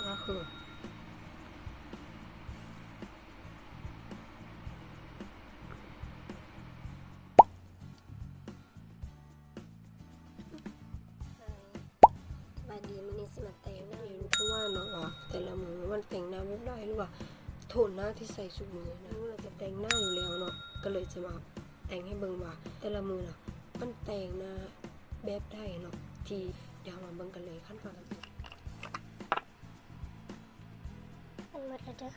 ກໍຄື ສະບາຍດີ ມື້ນີ້ຊິມາແຕ່ງໜ້າ ເພາະວ່າເນາະ ແຕ່ລະມື້ມັນແຕ່ງໜ້າແບບໃດ ຫຼືວ່າໂທນໜ້າທີ່ໃຊ້ຊຸມື້ນະ ເຮົາຈະແຕ່ງໜ້າຢູ່ແລ້ວເນາະ ກໍເລີຍຈະມາແຕ່ງໃຫ້ເບິ່ງວ່າແຕ່ລະມື້ນະ ມັນແຕ່ງໜ້າແບບໃດເນາະ ທີ່ ດຽວເຮົາມາເບິ່ງກັນເລີຍ ຂັ້ນຕອນການແຕ່ງ. ມັນໝົດແລ້ວເດີ້.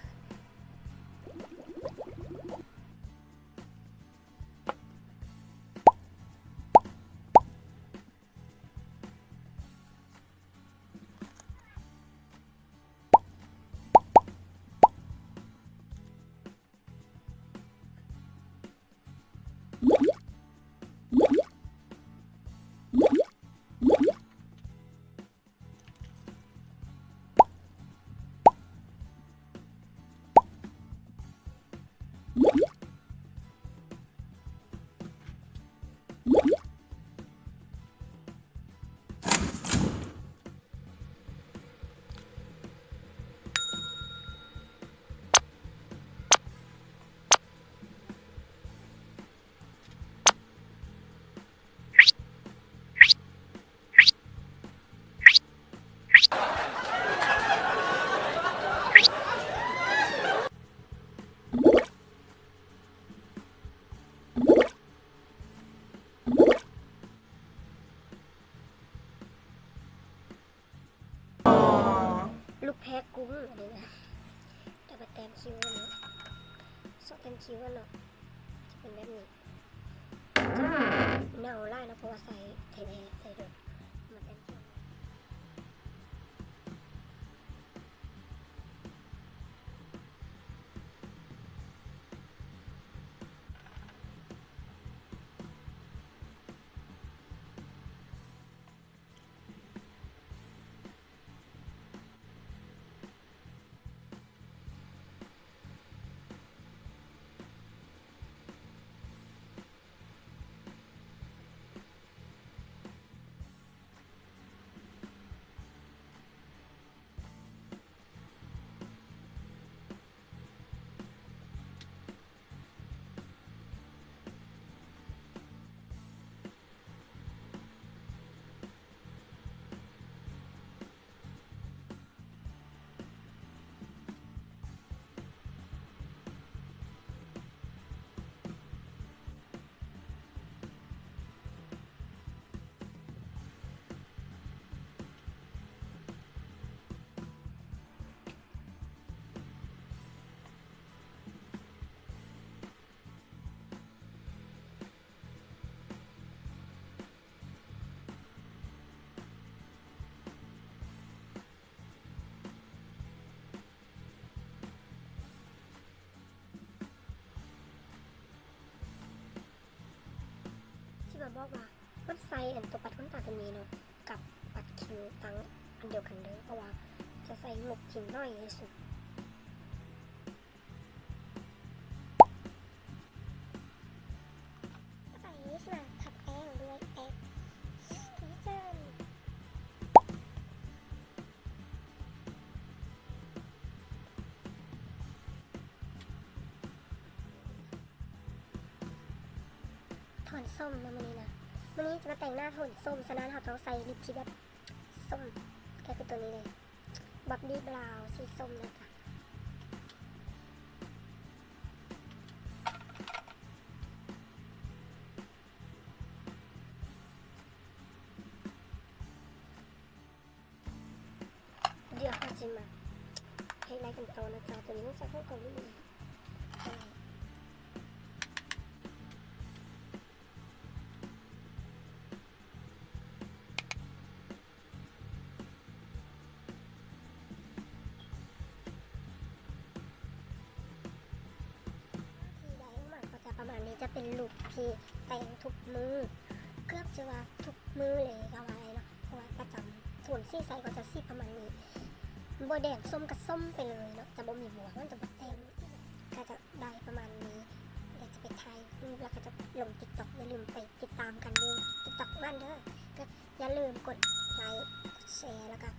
ລູກແພກຸ້ງອັນນີ້ນະ ດຽວມາແຕ້ມຄິ້ວເນາະ ຊອກແຕ້ມຄິ້ວເນາະ ຈະເປັນແບບນີ້ ໜາວຫຼາຍເນາະ ເພາະວ່າໃສ່ແທ້ໆ ໃສ່ໂດນ ມາແຕ້ມຄິ້ວ. ຊິມາບອກວ່າ ມັນໃສ່ອັນຕົວປັດຂົນຕາຕົວນີ້ເນາະ ກັບປັດຄິ້ວຕັ້ງອັນດຽວກັນເດີ້ ເພາະວ່າຈະໃສ່ງົບຈິງໜ້ອຍທີ່ສຸດ. ຕໍ່ໄປຊິມາຂັດແປ້ງດ້ວຍແປ້ງເຈນ ໂທນສົ້ມເນາະມື້ນີ້ນະ ມື້ນີ້ຈະມາແຕ່ງໜ້າໂທນສົ້ມ ສະນັ້ນເຮົາຕ້ອງໃສ່ລິບທີ່ແບບສົ້ມ ກໍຄືຕົວນີ້ເລີຍ ບັບບີ້ບຣາວສີສົ້ມນະຈ໊ະ. ດຽວເຮົາຊິມາເຮັດລາຍກັນຕໍ່ນະຈ໊ະ ຕົວນີ້ຕ້ອງໃຊ້ຜົງເກົາຫຼີ. ທີ່ໄດ້ອອກມາກໍຈະປະມານນີ້ ຈະເປັນລຸກທີ່ແຕ່ງທຸກມື້ ເກືອບຈະວ່າທຸກມື້ເລີຍກໍວ່າໄດ້ເນາະ ເພາະວ່າປະຈຳ ໂທນສີໃສ່ກໍຈະສີປະມານນີ້ ບໍ່ແດງ ສົ້ມກໍສົ້ມໄປເລີຍເນາະ ຈະບໍ່ມີບວກ ມັນຈະບໍ່ແຕ້ມ ກໍຈະໄດ້ປະມານນີ້ ດຽວຈະໄປຖ່າຍຮູບ ແລ້ວກໍຈະລົງຕິກຕັອກ ຢ່າລືມໄປຕິດຕາມກັນຢູ່ຕິກຕັອກນັ້ນເດີ້ ກໍຢ່າລືມກົດໄລ ກົດແຊ ແລ້ວກໍ